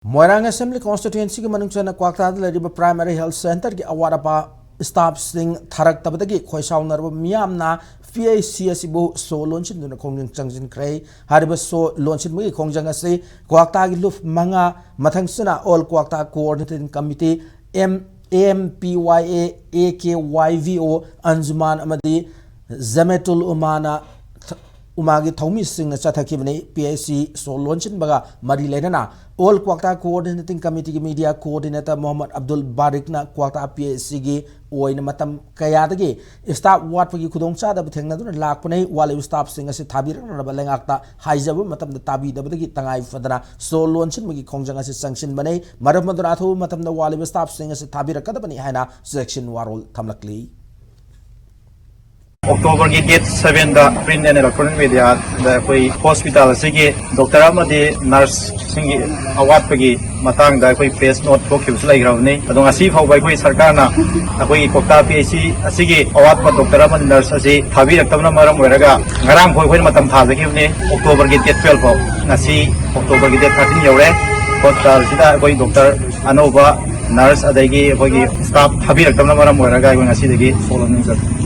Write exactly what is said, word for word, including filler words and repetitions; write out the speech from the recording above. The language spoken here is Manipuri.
ꯃꯣꯏꯔꯥꯡ Assembly Constituencyꯒꯤ ꯃꯅꯨꯡ ꯆꯟꯅ ꯀ꯭ꯋꯥꯛꯇꯥꯗ ꯂꯩꯔꯤꯕ Primary Health Centreꯒꯤ ꯑꯋꯥꯠ ꯑꯄꯥ staffꯁꯤꯡ ꯊꯥꯔꯛꯇꯕꯗꯒꯤ ꯈꯣꯏꯁꯥꯎꯅꯔꯕ ꯃꯤꯌꯥꯝꯅ P H C ꯑꯁꯤꯕꯨ ꯁꯣ ꯂꯣꯟꯁꯤꯟꯗꯨꯅ ꯈꯣꯡꯖꯪ ꯆꯪꯁꯤꯟꯈ꯭ꯔꯦ꯫ ꯍꯥꯏꯔꯤꯕ ꯁꯣ ꯂꯣꯟꯁꯤꯟꯕꯒꯤ ꯈꯣꯡꯖꯪ ꯑꯁꯤ ꯀ꯭ꯋꯥꯛꯇꯥꯒꯤ ꯂꯨꯞ ꯃꯉꯥ, ꯃꯊꯪꯁꯤꯅ All Kwakta Coordinating Committee, M-, A M P Y A, A K Y V O, Anjuman ꯑꯃꯗꯤ Jamatul Umana ꯊ-, ꯎꯃꯥꯒꯤ ꯊꯧꯃꯤꯁꯤꯡꯅ ꯆꯠꯊꯈꯤꯕꯅꯤ꯫ P H C ꯁꯣ ꯂꯣꯟꯁꯤꯟꯕꯒ ꯃꯔꯤ ꯂꯩꯅꯅ All Kwakta Coordinating Committeeꯒꯤ Media Coordinator Mohammad Abdul ꯕꯥꯔꯤꯛꯅ ꯀ꯭ꯋꯥꯛꯇꯥ P H Cꯒꯤ ꯑꯣꯏꯅ ꯃꯇꯝ ꯀꯌꯥꯗꯒꯤ staff ꯋꯥꯠꯄꯒꯤ ꯈꯨꯗꯣꯡꯆꯥꯗꯕ ꯊꯦꯡꯅꯗꯨꯅ ꯂꯥꯛꯄꯅꯤ꯫ ꯋꯥꯠꯂꯤꯕ staffꯁꯤꯡ ꯑꯁꯤ ꯊꯥꯕꯤꯔꯛꯅꯅꯕ ꯂꯩꯉꯥꯛꯇ ꯍꯥꯏꯖꯕ ꯃꯇꯝꯗ ꯇꯥꯕꯤꯗꯕꯗꯒꯤ ꯇꯉꯥꯏ ꯐꯗꯅ ꯁꯣ ꯂꯣꯟꯁꯤꯟꯕꯒꯤ ꯈꯣꯡꯖꯪ ꯑꯁꯤ ꯆꯪꯁꯤꯟꯕꯅꯤ꯫ ꯃꯔꯝ ꯑꯗꯨꯅ ꯑꯊꯨꯕ ꯃꯇꯝꯗ ꯋꯥꯠꯂꯤꯕ staffꯁꯤꯡ ꯑꯁꯤ ꯊꯥꯕꯤꯔꯛꯀꯗꯕꯅꯤ ꯍꯥꯏꯅ ꯆꯦꯛꯁꯤꯟ ꯋꯥꯔꯣꯜ ꯊꯝꯂꯛꯂꯤ꯫ Octoberꯒꯤ date sevenꯗ print and electronic mediaꯗ ꯑꯩꯈꯣꯏ hospital ꯑꯁꯤꯒꯤ doctor ꯑꯃꯗꯤ nurseꯁꯤꯡꯒꯤ ꯑꯋꯥꯠꯄꯒꯤ ꯃꯇꯥꯡꯗ ꯑꯩꯈꯣꯏ press note ꯊꯣꯛꯈꯤꯕꯁꯨ ꯂꯩꯈ꯭ꯔꯕꯅꯤ꯫ ꯑꯗꯣ ꯉꯁꯤ ꯐꯥꯎꯕ ꯑꯩꯈꯣꯏ ꯁꯔꯀꯥꯔꯅ ꯑꯩꯈꯣꯏꯒꯤ ꯀ꯭ꯋꯥꯛꯇꯥ P H C ꯑꯁꯤꯒꯤ ꯑꯋꯥꯠꯄ doctor ꯑꯃꯗꯤ nurse ꯑꯁꯤ ꯊꯥꯕꯤꯔꯛꯇꯕꯅ ꯃꯔꯝ ꯑꯣꯏꯔꯒ ꯉꯔꯥꯡ ꯐꯥꯎ ꯑꯩꯈꯣꯏꯅ ꯃꯇꯝ ꯊꯥꯖꯈꯤꯕꯅꯤ, Octoberꯒꯤ date twelve ꯐꯥꯎ꯫ ꯉꯁꯤ Octoberꯒꯤ date thirteen ꯌꯧꯔꯦ꯫ Hospitalꯁꯤꯗ ꯑꯩꯈꯣꯏ doctor ꯑꯅꯧꯕ, nurse ꯑꯗꯒꯤ ꯑꯩꯈꯣꯏꯒꯤ staff ꯊꯥꯕꯤꯔꯛꯇꯕꯅ ꯃꯔꯝ ꯑꯣꯏꯔꯒ ꯑꯩꯈꯣꯏ ꯉꯁꯤꯗꯒꯤ ꯁꯣ ꯂꯣꯟꯖꯔꯦ꯫